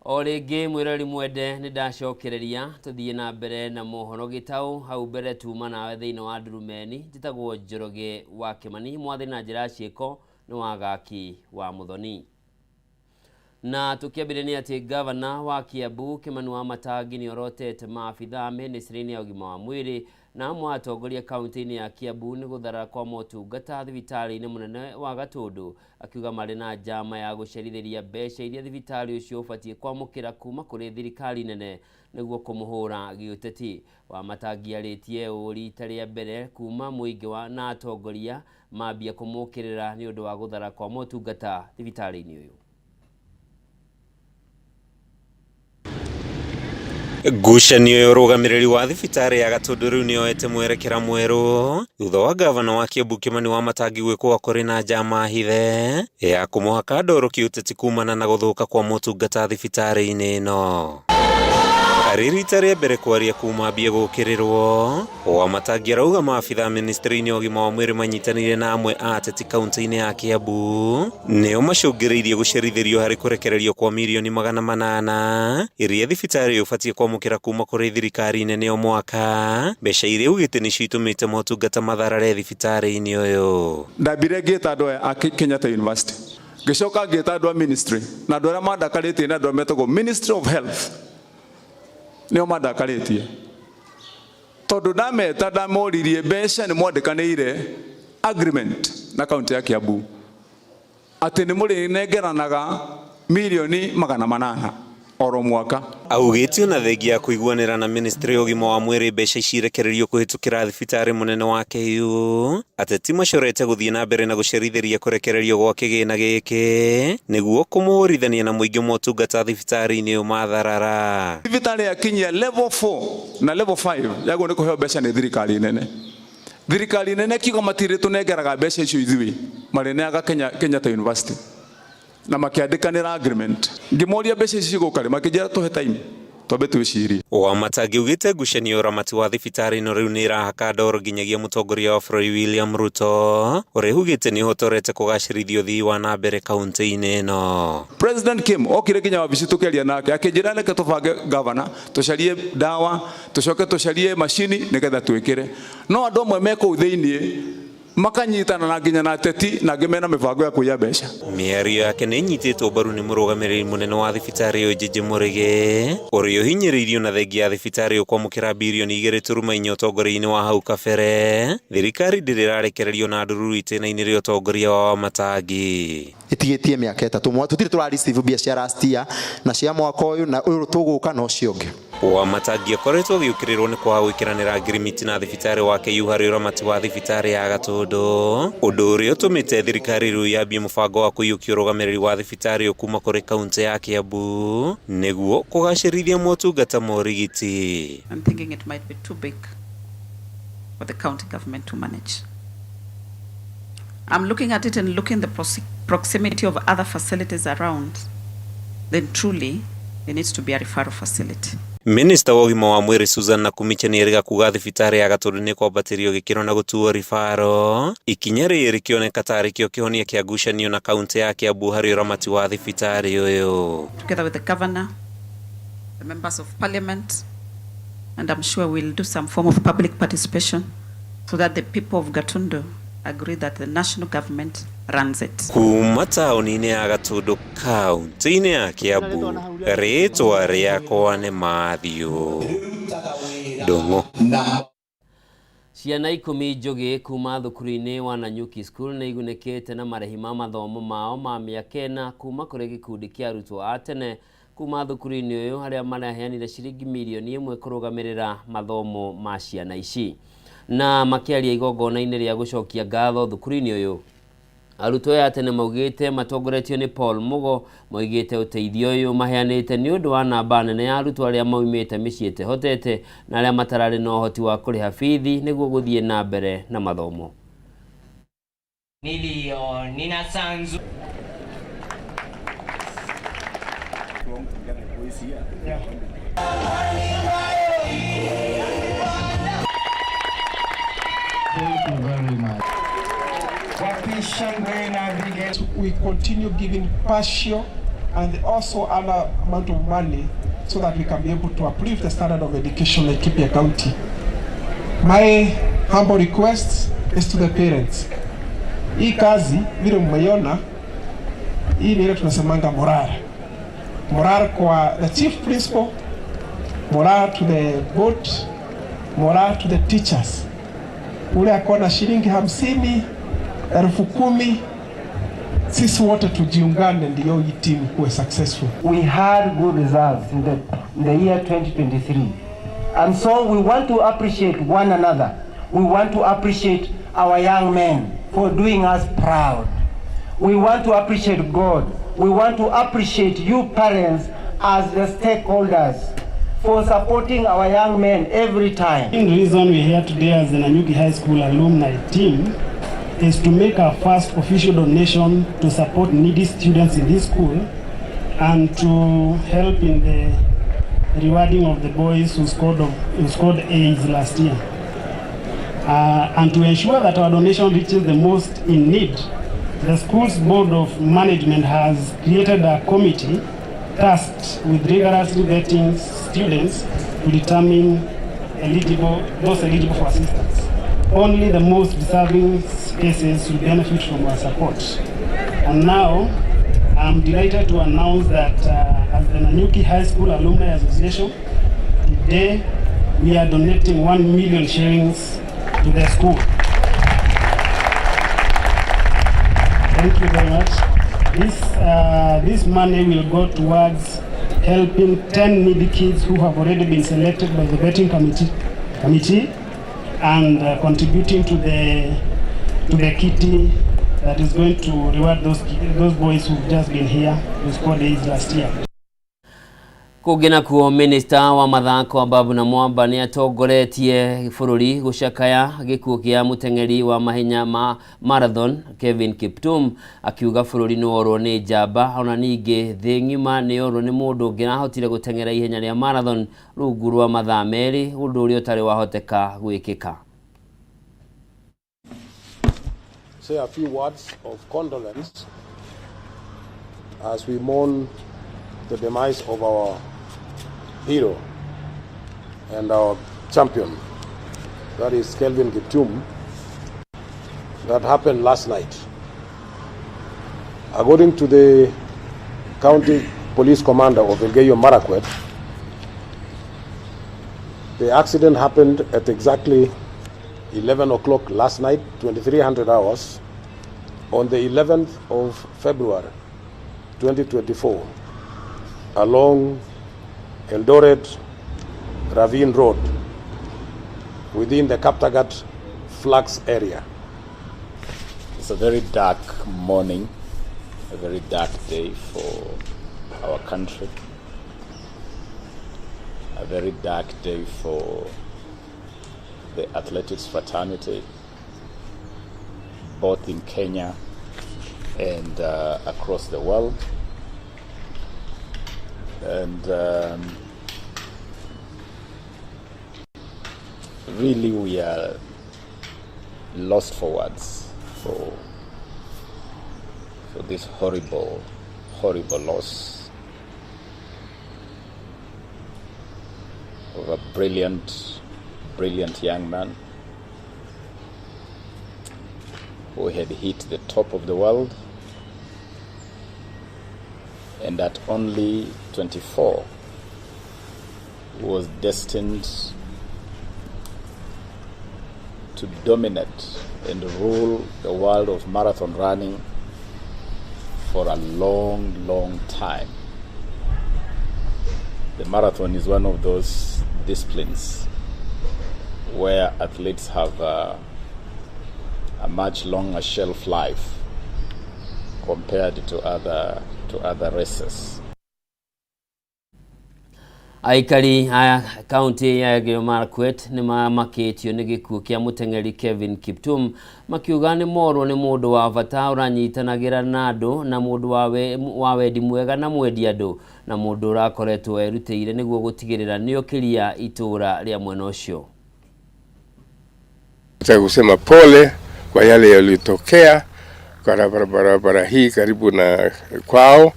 O rĩngĩ mwĩrori mwende, nĩ ndacokereria tũthiĩ na mbere na mohoro gĩtaũ. Hau mbere tuma nawe thĩinĩ wa Ndurumeni. Njĩtagwo Njoroge wa Kĩmani, mwathĩ na njĩra ya ciĩko nĩ wagaki wa Mũthoni. Na tũkĩambĩrĩria nĩ atĩ gavana wa Kiambu Kĩmani wa Matangi nĩ orotete maabithaa mĩnĩstrĩ-inĩ ya ũgima wa mwĩrĩ na amwe a atongoria kaunti-inĩ ya Kiambu nĩ gũtharara kwa motungata thibitarĩ-inĩ mũnene wa Gatũndũ, akiuga marĩ na njama ya gũcerithĩria mbeca iria thibitarĩ ũcio ũbatiĩ kwamũkĩra kuma kũrĩ thirikari nene nĩguo kũmũhũra gĩũteti. Wamatangi arĩtie ũũ rita rĩa mbere kuma mũingĩ wa na atongoria mambia kũmũkĩrĩra nĩ ũndũ wa gũthara kwa motungata thibitarĩ-inĩ ũyũ. Ngucanio ya ũrũgamĩrĩri wa thibitarĩ ya Gatũndũ rĩu nĩyoete mwerekera mwerũ thutha wa gavana wa Kiambu Kĩmani wa Matangi gwĩkwo kũrĩ na njama hithe ya kũmũhaka ndoro kĩũteti kumana na gũthũka kwa motungata thibitarĩ-inĩ ĩno. Arĩ rita rĩa mbere kwaria kuma ambie gũkĩrĩrwo, Wamatangi arauga maabithaa ministry-inĩ ya ũgima wa mwĩrĩ manyitanĩire na amwe a ateti kaunti-inĩ ya Kiambu nĩo macũngĩrĩirie gũcerithĩrio harĩ kũrekererio kwa mirioni 800 iria thibitarĩ ĩyo ĩbatiĩ kwamũkĩra kuma kũrĩ thirikari nene o mwaka, mbeca iria augĩte nĩcio itũmĩte motungata matharare thibitarĩ-inĩ ũyũ. Ndambire ngĩta andũ aya a Kenyatta University, ngĩcoka ngĩta andũ a ministry, na andũ arĩa mandakarĩtie nĩ andũ arĩa metagwo Ministry of Health, nĩo mandakarĩtie tondũ ndameta ndamoririe mbeca nĩ mwandĩkanĩire agreement na kaunti ya Kiambu atĩ nĩ mũrĩnengeranaga mirioni 800 oro mwaka. Augĩte ona thengia ya kũiguanĩra na ministry ya ũgima wa mwĩrĩ mbeca ici irekererio kũhĩtũkĩra thibitarĩ mũnene wa KU, ateti macorete gũthiĩ na mbere na gũcerithĩria kũrekererio gwa kĩgĩna gĩkĩ nĩguo kũmũhũrithania na mũingĩ motungata thibitarĩ-inĩ ũyũ matharara. Thibitarĩ yakinyia level 4 na level 5 yagwo nĩ kũheo mbeca nĩ thirikari nene. Thirikari nene kiuga matirĩ tũnengeraga mbeca icio ithuĩ, marĩneaga Kenyatta University na makĩandĩkanĩra agreement. Ngĩmoria mbeca ici cigũka rĩ, makĩnjĩra tũhe time twambe twĩcirie. Wamatangi augĩte ngucanio ya ũramati wa thibitarĩ ĩno rĩu nĩ ĩrahaka ndoro nginyagia mũtongoria wa bũrũri William Ruto ũrĩa augĩte nĩ ũhotorete kũgacĩrithia ũthii wa na mbere kaunti-inĩ ĩno. President Kim okire nginya wabici tũkĩaria nake, akĩnjĩra reke tũbange governor, tũcarie ndawa, tũcoke tũcarie macini nĩgetha twĩkĩre. No andũ amwe me kũu thĩiniĩ makanyitana na nginya na ateti na angĩ mena mĩbango ya kũiya mbeca. Mĩario yake nĩ ĩnyitĩtwo mbaru nĩ mũrũgamĩrĩri mũnene wa thibitarĩ ĩyo Njĩnjĩ Mũrĩgĩ ũrĩa ũhinyĩrĩirio na thengia ya thibitarĩ ĩyo kwamũkĩra 2.4 birioni ũtongoria-inĩ wa hau kabere, thirikari ndĩrĩ ĩrarekererio na ndururu itĩna-inĩ rĩa ũtongoria wa Wamatangi. Ĩtigĩtie mĩaka 3 tũtirĩ tũra receive mbia cia last year na cia mwaka ũyũ na ũyũ tũgũka na ũcio ũngĩ. Wamatangi akoretwo agĩũkĩrĩrwo nĩ kwaga gwĩkĩranĩra ngirimiti na thibitarĩ wa KU harĩ ũramati wa thibitarĩ ya Gatũndũ, ũndũ ũrĩa ũtũmĩte thirikari rĩu yambie mũbango wa kũiyũkia ũrũgamĩrĩri wa thibitarĩ ũyũ kuma kũrĩ kaunti ya Kiambu nĩguo kũgacĩrithia motungata ma ũrigiti. I'm thinking it might be too big for the county government to manage. I'm looking at it and looking the proximity of other facilities around, then truly there needs to be a referral facility. Minista wa ũgima wa mwĩrĩ Susan Nakhumicha nĩerĩga kuga thibitarĩ ya Gatũndũ nĩ kwambatĩrio gĩkĩro na gũtuo ribaro, ikinya rĩrĩ rĩkĩoneka tarĩ kĩo kĩhonia kĩa ngucanio na kaunti ya Kiambu harĩ ũramati wa thibitarĩ ũyũ. Together with the governor, the members of parliament, and I'm sure we'll do some form of public participation so that the people of Gatundu agree that the national government runs it. Kuma taũni-inĩ ya Gatũndũ, kaunti-inĩ ya Kiambu, rĩtwa rĩakwa nĩ Matthew Ndung'u. Ciana 10 njũgĩ kuma thukuru-inĩ wa Nanyuki School nĩ igunĩkĩte na marĩhi ma mathomo mao ma mĩaka 4 kuma kũrĩ gĩkundi kĩa arutwo a tene kuma thukuru-inĩ ũyũ, arĩa maraheanire ciringi 1 mirioni kũrũgamĩrĩra mathomo ma ciana ici. Na makĩaria igongona-inĩ rĩa gũcokia ngatho thukuru-inĩ ũyũ, arutwo aya a tene maugĩte matongoretio nĩ Paul Mugo moigĩte ũteithio ũyũ maheanĩte nĩ ũndũ wa namba nene ya arutwo arĩa maumĩte mĩciĩ ĩtehotete na arĩa matararĩ na ũhoti wa kũrĩha bithi nĩguo gũthiĩ na mbere na mathomo. Milioni na sanzu. Thank you very much. Wapi shangwe na vigele? We continue giving partial and also other amount of money so that we can be able to uplift the standard of education in Laikipia County. My humble request is to the parents. Hii kazi vile mmeiona, hii ni ile tunasemanga morale. Morale kwa the chief principal, morale to the board, morale to the teachers. Ule akona shilingi 50, 10,000, sisi wote tujiungane ndio hii team kuwe successful. We had good results in the year 2023. And so we want to appreciate one another. We want to appreciate our young men for doing us proud. We want to appreciate God. We want to appreciate you parents as the stakeholders for supporting our young men every time. The reason we're here today as the Nanyuki High School alumni team is to make our first official donation to support needy students in this school and to help in the rewarding of the boys who scored A's last year. And to ensure that our donation reaches the most in need, the school's board of management has created a committee tasked with rigorously vetting students to determine those eligible for assistance. Only the most deserving cases will benefit from our support. And now, I'm delighted to announce that as the Nanyuki High School Alumni Association, today we are donating 1 million shillings to the school. Thank you very much. This money will go towards helping 10 needy kids who have already been selected by the vetting committee and contributing to the kitty that is going to reward those boys who've just been here, who scored A's last year. Kũngĩ nakuo, minista wa mathako Ababu Namwamba nĩ atongoretie bũrũri gũcakaya gĩkuũ kĩa mũteng'eri wa mahenya ma marathon Kevin Kiptum, akiuga bũrũri nĩ worwo nĩ njamba, ona ningĩ thĩ ng'ima nĩ yorwo nĩ mũndũ ũngĩrahotire gũteng'era ihenya rĩa marathon rungu rwa mathaa 2, ũndũ ũrĩa ũtarĩ wahoteka gwĩkĩka. Say a few words of condolence as we mourn the demise of our hero and our champion, that is Kelvin Kiptum, that happened last night. According to the county police commander of Elgeyo Marakwet, the accident happened at exactly 11 o'clock last night, 2300 hours, on the 11th of February 2024, along Eldoret Ravine Road within the Kaptagat Flats area. It's a very dark morning, a very dark day for our country, a very dark day for the athletics fraternity, both in Kenya and across the world. And really, we are lost for words for this horrible, horrible loss of a brilliant, brilliant young man who had hit the top of the world and at only 24 was destined to dominate and rule the world of marathon running for a long, long time. The marathon is one of those disciplines where athletes have a much longer shelf life compared to other races. Aikari a kaunti ya Elgeyo Marakwet nĩ mamakĩtio nĩ gĩkuũ kĩa mũteng'eri Kevin Kiptum, makiuga nĩ morwo nĩ mũndũ wa bata ũranyitanagĩra na andũ na mũndũ wa wendi mwega na mwendi andũ na mũndũ ũrakoretwo erutĩire nĩguo gũtigĩrĩra nĩokĩria itũũra rĩa mwena ũcio. Nataka kusema pole kwa yale yaliyotokea kwa barabara hii karibu na kwao,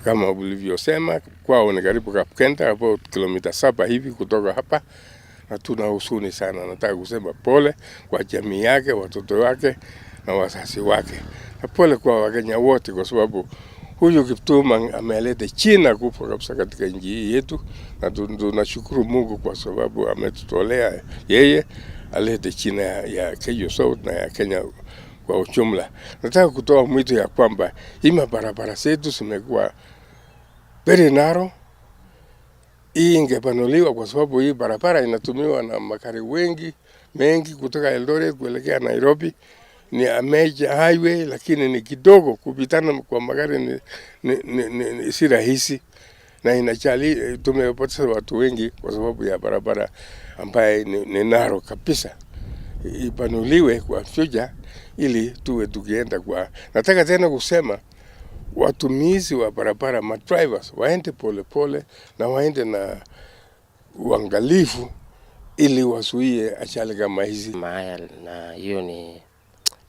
Kama ulivyosema, kwao ni karibu Kapkenda, hapo kilomita 7 hivi kutoka hapa, na tuna huzuni sana. Nataka kusema pole kwa jamii yake, watoto wake na wazazi wake, na pole kwa Wakenya wote, kwa sababu huyu Kiptum ameleta jina kubwa kabisa katika nchi hii yetu, na tunashukuru Mungu kwa sababu ametutolea yeye alete jina ya Keiyo South na ya Kenya kwa ujumla. Nataka kutoa mwito ya kwamba hii mabarabara zetu zimekuwa very narrow. Hii ingepanuliwa kwa sababu hii barabara inatumiwa na magari wengi mengi kutoka Eldoret kuelekea Nairobi. Ni a major highway, lakini ni kidogo kupitana kwa magari ni si rahisi, na inachali tumepoteza watu wengi kwa sababu ya barabara ambaye ni narrow kabisa. Ipanuliwe kwa future ili tuwe tukienda kwa. Nataka tena kusema watumizi wa barabara, ma drivers waende polepole na waende na uangalifu ili wazuie ajali kama hizi. Haya, na hiyo ni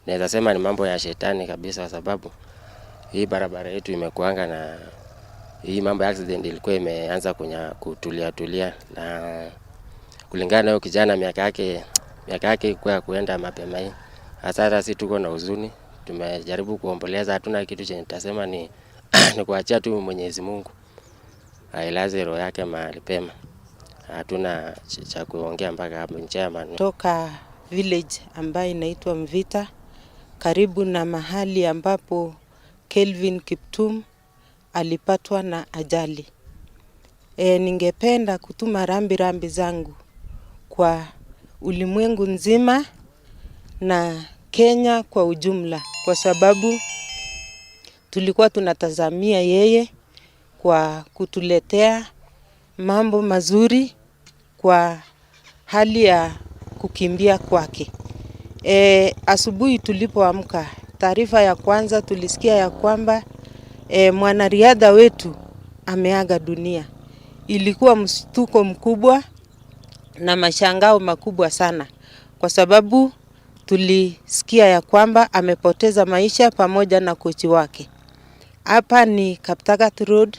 naweza sema ni mambo ya shetani kabisa, kwa sababu hii barabara yetu imekuanga na hii mambo ya accident ilikuwa imeanza kutulia tulia, na kulingana na huyo kijana miaka yake ilikuwa ya kuenda mapema hii. Hasa hata si tuko na huzuni, tumejaribu kuomboleza, hatuna kitu chenye tutasema, ni kuachia tu Mwenyezi Mungu ailaze roho yake mahali pema. Hatuna cha kuongea mpaka hapo, chairman. Toka village ambayo inaitwa Mvita, karibu na mahali ambapo Kelvin Kiptum alipatwa na ajali. Ningependa kutuma rambi rambi zangu kwa ulimwengu nzima na Kenya kwa ujumla, kwa sababu tulikuwa tunatazamia yeye kwa kutuletea mambo mazuri kwa hali ya kukimbia kwake. Asubuhi tulipoamka, taarifa ya kwanza tulisikia ya kwamba mwanariadha wetu ameaga dunia. Ilikuwa mshtuko mkubwa na mashangao makubwa sana, kwa sababu tulisikia ya kwamba amepoteza maisha pamoja na kochi wake. Hapa ni Kaptagat Road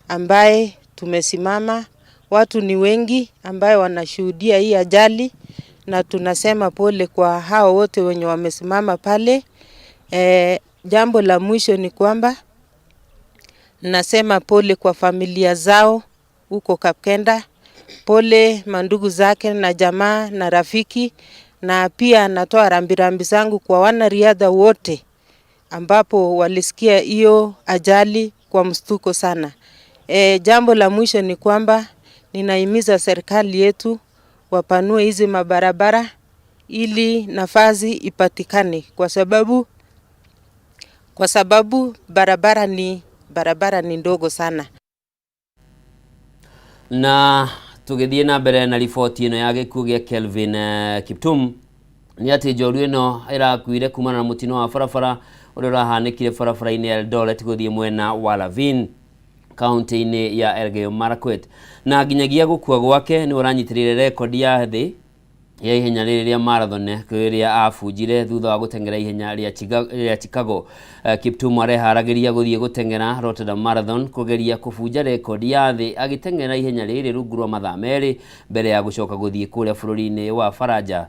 ambaye tumesimama, watu ni wengi ambaye wanashuhudia hii ajali, na tunasema pole kwa hao wote wenye wamesimama pale. Jambo la mwisho ni kwamba nasema pole kwa familia zao huko Kapkenda, pole mandugu zake na jamaa na rafiki, na pia natoa rambirambi zangu kwa wanariadha wote ambapo walisikia hiyo ajali kwa mshtuko sana. Jambo la mwisho ni kwamba ninahimiza serikali yetu wapanue hizi mabarabara ili nafasi ipatikane, kwa sababu barabara ni ndogo sana. Na tũgĩthiĩ na mbere na riboti ĩno ya gĩkuũ gĩa Kelvin Kiptum, nĩ atĩ njorua ĩno ĩrakuire kumana na mũtino wa barabara ũrĩa ũrahanĩkire barabara-inĩ ya Eldoret gũthiĩ mwena wa Lavin, kaunti-inĩ ya Elgeyo Marakwet, na nginyagia gũkua gwake nĩ ũranyitĩrĩire rekondi ya thĩ ya ihenya rĩrĩ rĩa marathon rĩrĩa abunjire thutha wa gũteng'era ihenya rĩa Chicago. Kiptum areharagĩria gũthiĩ gũteng'era Rotterdam Marathon kũgeria kũbunja rekondi ya thĩ agĩteng'era ihenya rĩrĩ rungu rwa mathaa 2 mbere ya gũcoka gũthiĩ kũrĩa bũrũri-inĩ wa Faranja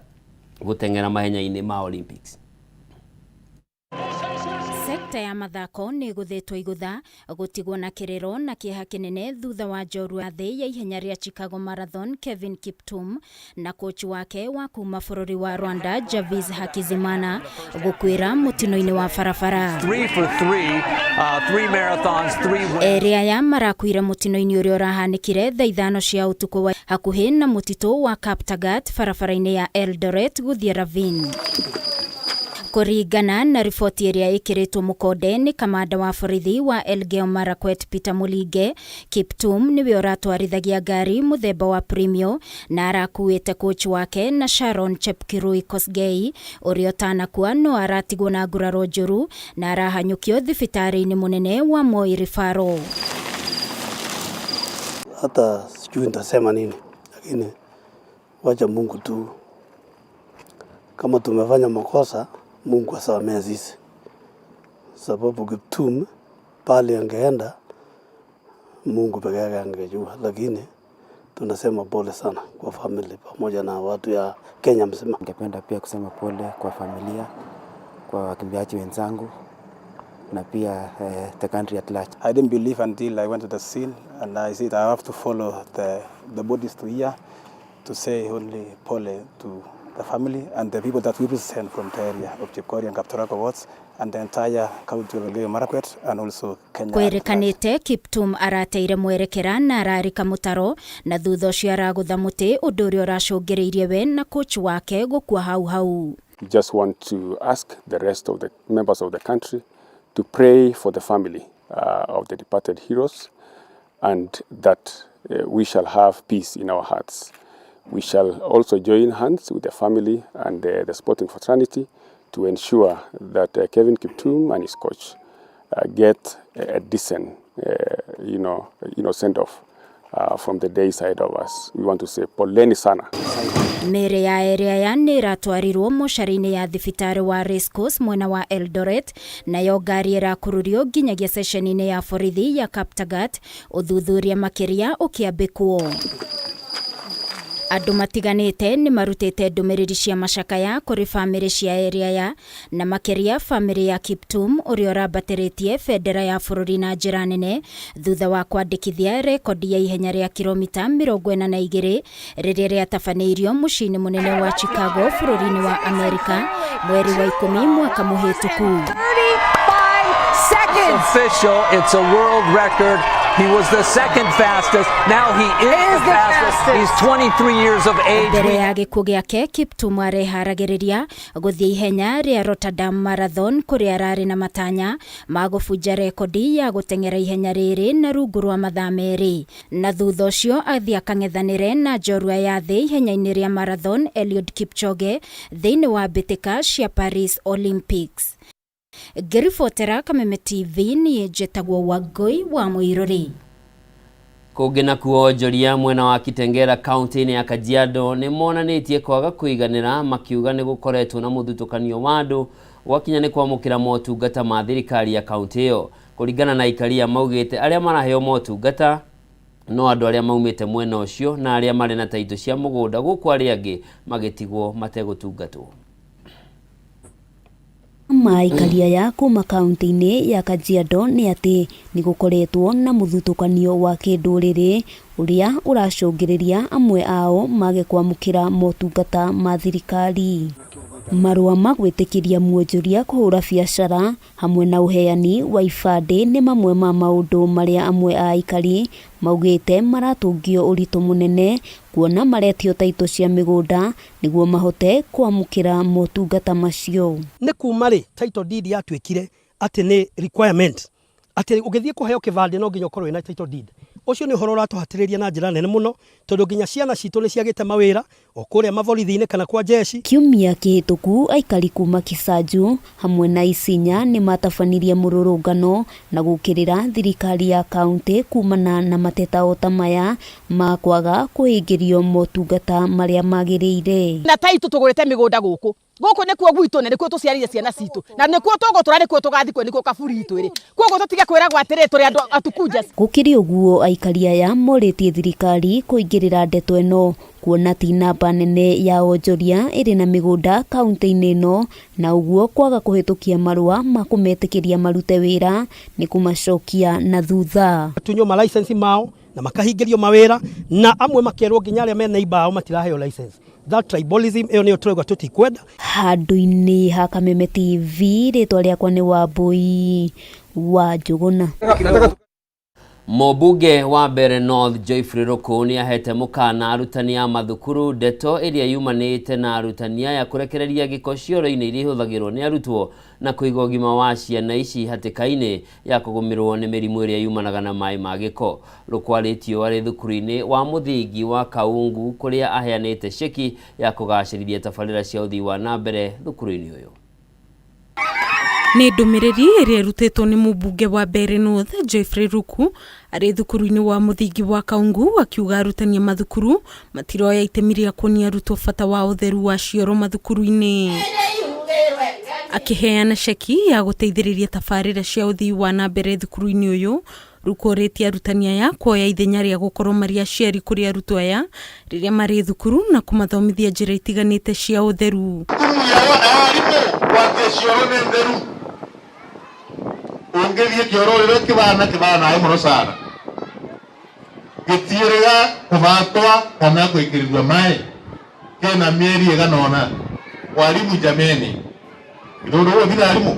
gũteng'era mahenya-inĩ ma Olympics. Sekta ya mathako nĩ ĩgũthĩtwo igũtha gũtigwo na kĩrĩro na kĩeha kĩnene thutha wa njorua thĩ ya ihenya rĩa Chicago Marathon Kevin Kiptum na kochi wake wa kuma bũrũri wa Rwanda Javis Hakizimana gũkuĩra mũtino-inĩ wa barabara. 3 for 3, three marathons, three wins. Erĩ aya marakuire mũtino-inĩ ũrĩa ũrahanĩkire thaa 5 cia ũtukũ wa hakuhĩ na mũtitũ wa Kaptagat, barabara-inĩ ya Eldoret gũthiĩ Ravine. Kũringana na riboti ĩrĩa ĩkĩrĩtwo mũkonde nĩ kamanda wa borithi wa Elgeyo Marakwet Peter Mulinge, Kiptum nĩwe ũratwarithagia ngari mũthemba wa Premio na arakuĩte coach wake na Sharon Chepkirui Kosgei, ũrĩa ũtanakua no aratigwo na nguraro njũru na arahanyũkio thibitarĩ-inĩ mũnene wa Moi Referral. Hata sijui nitasema nini, lakini wacha Mungu tu, kama tumefanya makosa, Mungu asamehe sisi, sababu Kiptum pale angeenda Mungu peke yake angejua, lakini tunasema pole sana kwa family pamoja na watu ya Kenya mzima. Ningependa pia kusema pole kwa familia, kwa wakimbiaji wenzangu na pia the country at large. I didn't believe until I went to the scene and I said I have to follow the bodies to here to say only pole to the family and the people that we represent from the area of Chepkoria and Kaptarago wards and the entire county of Elgeyo Marakwet and also Kenya. Kwĩrĩkanĩte Kiptum arateire mwerekera na ararika mũtaro na thutha ũcio aragũtha mũtĩ, ũndũ ũrĩa ũracũngĩrĩirie we na coach wake gũkua hau hau. We just want to ask the rest of the members of the country to pray for the family of the departed heroes and that we shall have peace in our hearts. We shall also join hands with the family and the sporting fraternity to ensure that Kevin Kiptum and his coach get a decent send off from the day side of us. We want to say poleni sana. Mĩĩrĩ ya erĩ aya nĩ ĩratwarirwo mocarĩ-inĩ ya thibitarĩ wa Racecourse mwena wa Eldoret, nayo ngari ĩrakururio nginyagia ceceni-inĩ ya borithi ya Kaptagat, ũthuthuria makĩria ũkĩambĩkwo. Andũ matiganĩte nĩ marutĩte ndũmĩrĩri cia macakaya kũrĩ bamĩrĩ cia erĩ aya, na makĩria bamĩrĩ ya Kiptum ũrĩa ũrambatĩrĩtie bendera ya bũrũri na njĩra nene thutha wa kwandĩkithia rekondi ya ihenya rĩa kilomita 42 rĩrĩa rĩatabanĩirio mũciĩ-inĩ mũnene wa Chicago bũrũri-inĩ wa Amerika mweri wa 10 mwaka mũhĩtũku. Seconds. Official, it's a world record. He was the second fastest. Now he is the fastest. He's 23 years of age. Mbere ya gĩkuũ gĩake, Kiptum areharagĩrĩria gũthiĩ ihenya rĩa Rotterdam Marathon kũrĩa ararĩ na matanya ma gũbunja rekondi ya gũteng'era ihenya rĩrĩ na rungu rwa mathaa 2, na thutha ũcio athiĩ akang'ethanĩre na njorua ya thĩ ihenya-inĩ rĩa marathon Eliud Kipchoge thĩinĩ wa mbĩtĩka cia Paris Olympics. Ngĩribotera Kameme TV, niĩ njĩtagwo Wangũi wa Mũirũrĩ. Kũngĩ nakuo, onjoria mwena wa Kitengela kaunti-inĩ ya Kajiado nĩ monanĩtie kwaga kũiganĩra, makiuga nĩ gũkoretwo na mũthutũkanio wa andũ gwakinya nĩ kwamũkĩra motungata ma thirikari ya kaunti ĩyo. Kũringana na aikaria, maugĩte arĩa maraheo motungata no andũ arĩa maumĩte mwena ũcio na arĩa marĩ na taitũ cia mũgũnda, gũkũ arĩa angĩ magĩtigwo mategũtungatwo. Ma aikari aya kuma kaunti-inĩ ya Kajiado nĩ atĩ nĩ gũkoretwo na mũthutũkanio wa kĩndũrĩrĩ ũrĩa ũracũngĩrĩria amwe ao mage kwamũkĩra motungata ma thirikari. Marũa ma gwĩtĩkĩria mwonjoria kũhũra biacara hamwe na ũheani wa ibandĩ nĩ mamwe ma maũndũ marĩa amwe a aikari maugĩte maratũngio ũritũ mũnene, kuona maretio taitũ cia mĩgũnda nĩguo mahote kwamũkĩra motungata macio. Nĩ kuma rĩ title deed yatuĩkire atĩ nĩ requirement atĩ ũgĩthiĩ kũheo kĩbandĩ no nginya ũkorwo wĩna title deed. Ũcio nĩ ũhoro ũratũhatĩrĩria na njĩra nene mũno, tondũ nginya ciana citũ nĩ ciagĩte mawĩra o kũrĩa maborithi-inĩ kana kwa jeshi. Kiumia kĩhĩtũku, aikari kuma Kisanju hamwe na Isinya nĩ matabanirie mũrũrũngano na gũkĩrĩra thirikari ya kaunti kumana na mateta o ta maya ma kwaga kũhingĩrio motungata marĩa magĩrĩire. Na taitũ tũgũrĩte mĩgũnda gũkũ, gũkũ nĩkuo gwitũ na nĩkuo tũciarire ciana citũ na nĩkuo tũgũtũra, nĩkuo tũgathikwo, nĩkuo kaburi itũ ĩrĩ. Koguo tũtige kwĩragwo atĩrĩ tũrĩ andũ atukunja. Gũkĩrĩ ũguo, aikari aya morĩtie thirikari kũingĩrĩra ndeto ĩno, kuona ti namba nene ya onjoria ĩrĩ na mĩgũnda kaunti-inĩ ĩno, na ũguo kwaga kũhĩtũkia marũa ma kũmetĩkĩria marute wĩra nĩ kũmacokia na thutha. Tunywo ma license mao na makahingĩrio mawĩra, na amwe makerwo nginya arĩa mena ibao matiraheo license. That tribalism ĩyo nĩyo tũrauga tũtikwenda. Handũ-inĩ ha Kameme TV, rĩtwa rĩakwa nĩ Wambui wa Njũgũna. Mũmbunge wa Mbeere North Geoffrey Ruku nĩ ahete mũkana arutani a mathukuru ndeto ĩrĩa yumanĩte na arutani aya kũrekereria gĩko cioro-inĩ iria ihũthagĩrwo nĩ arutwo na kũiga ũgima wa ciana ici hatĩka-inĩ ya kũgũmĩrwo nĩ mĩrimũ ĩrĩa yumanaga na maĩ ma gĩko. Ruku arĩtio arĩ thukuru-inĩ wa mũthingi wa Kaungu kũrĩa aheanĩte ceki ya kũgacĩrithia tabarĩra cia ũthii wa na mbere thukuru-inĩ ũyũ. Nĩ ndũmĩrĩri ĩrĩa ĩrutĩtwo nĩ mũmbunge wa Mbeere North Geoffrey Ruku arĩ thukuru-inĩ wa mũthingi wa Kaungu, akiuga arutani a mathukuru matiroya itemi rĩa kuonia arutwo bata wa ũtheru wa cioro mathukuru-inĩ. Akĩheana ceki ya gũteithĩrĩria tabarĩra cia ũthii wa na mbere thukuru-inĩ ũyũ, Ruku orĩtie arutani aya kuoya ithenya rĩa gũkorwo marĩ aciari kũrĩ arutwo aya rĩrĩa marĩ thukuru na kũmathomithia njĩra itiganĩte cia ũtheru. Gwake cioro nĩ theru, ũngĩthiĩ kĩoro rĩrĩa kĩbana kĩbanaĩ mũno sana, gĩtiĩrĩga kũbatwa kana gwĩkĩrĩrwo maĩ kena mĩeri ĩgana ũna. Warimu jameni, ithũndũ ũũ arimũ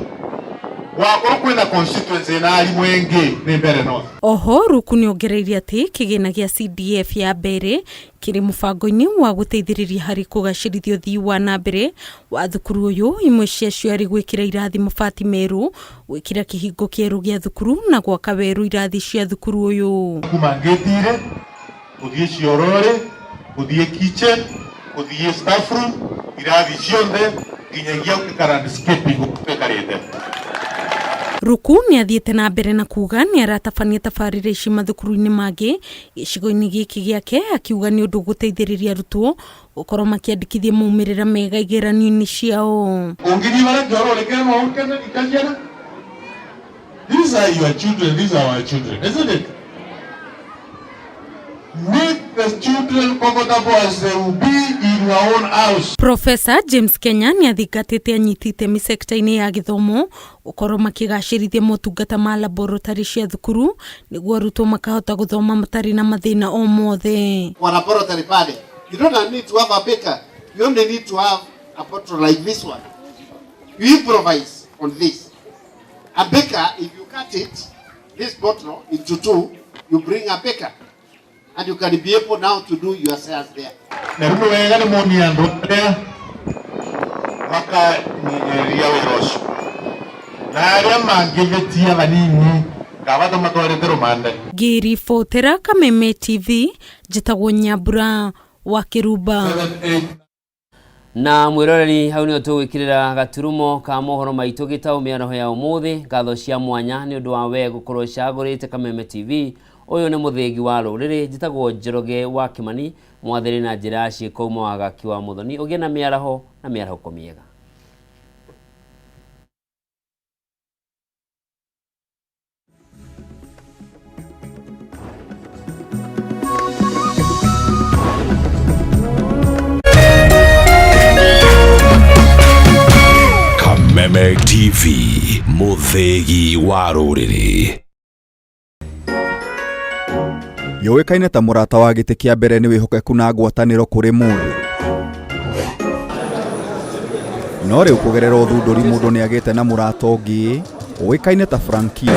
wakorwo kwĩna constituency na arimũ aingĩ nĩ Mbeere North. Oho Ruku nĩongereire atĩ kĩgĩna gĩa CDF ya Mbeere kĩrĩ mũbango-inĩ wa gũteithĩrĩria harĩ kũgacĩrithia ũthii wa na mbere wa thukuru ũyũ, imwe ciacio arĩ gwĩkĩra irathi mabati merũ, gwĩkĩra kĩhingo kĩerũ gĩa thukuru na gwaka werũ irathi cia thukuru ũyũ. Kuma ngĩtire gũthiĩ ciororĩ, gũthiĩ kitchen, gũthiĩ staff room, irathi ciothe nginyagia gwĩka landscaping gũkarĩte. Ruku nĩ athiĩte na mbere na kuga nĩ aratabania tabarĩra ici mathukuru-inĩ mangĩ gĩcigo-inĩ gĩkĩ gĩake, akiuga nĩ ũndũ gũteithĩrĩria arutwo gũkorwo makĩandĩkithia maumĩrĩra mega igeranio-inĩ ciao. Ũngĩthiĩ barĩa kĩoro rĩ no ũkene ikaciana. These are your children, these are our children, isn't it? Make the children comfortable as they will be in your own house. Professor James Kenya nĩ athingatĩte anyiti itemi sekta-inĩ ya gĩthomo gũkorwo makĩgacĩrithia motungata ma laboratory cia thukuru nĩguo arutwo makahota gũthoma matarĩ na mathĩna o mothe. Kwa laboratory pale, you don't need to have a beaker. You only need to have a bottle like this one. You improvise on this. A beaker, if you cut it, this bottle into two, you bring a beaker. And you can be able now to do your sales there. Na rĩu wega nĩ monia andũ arĩa makanyenyeria wĩra ũcio na arĩa mangĩvĩtia vanini kaba tũmatwarĩte rũmande. Ngĩribotera Kameme TV, njĩtagwo Nyambura wa Kĩrumba. Na mwiroreri hau nĩho tũgwĩkĩrĩra gaturumo ka mohoro maitũ gĩtaũ mĩaraho ya ũmũthĩ. Ngatho cia mwanya nĩ ũndũ wa we gũkorwo ũcagũrĩte Kameme TV. Ũyũ nĩ mũthĩgi wa rũrĩrĩ. Njĩtagwo Njoroge wa Kĩmani, mwathĩrĩ na njĩra ya ciĩko uma wagaki wa Mũthoni. Ũgĩe na mĩaraho na mĩarahũko mĩega. Kameme TV, mũthĩgi wa rũrĩrĩ. Yũĩkaine ta mũrata wa gĩtĩ kĩa mbere nĩ wĩhokeku na ngwatanĩro kũrĩ mũndũ. No rĩu kũgerera ũthundũri mũndũ nĩ agĩte na mũrata ũngĩ ũĩkaine ta Frankio.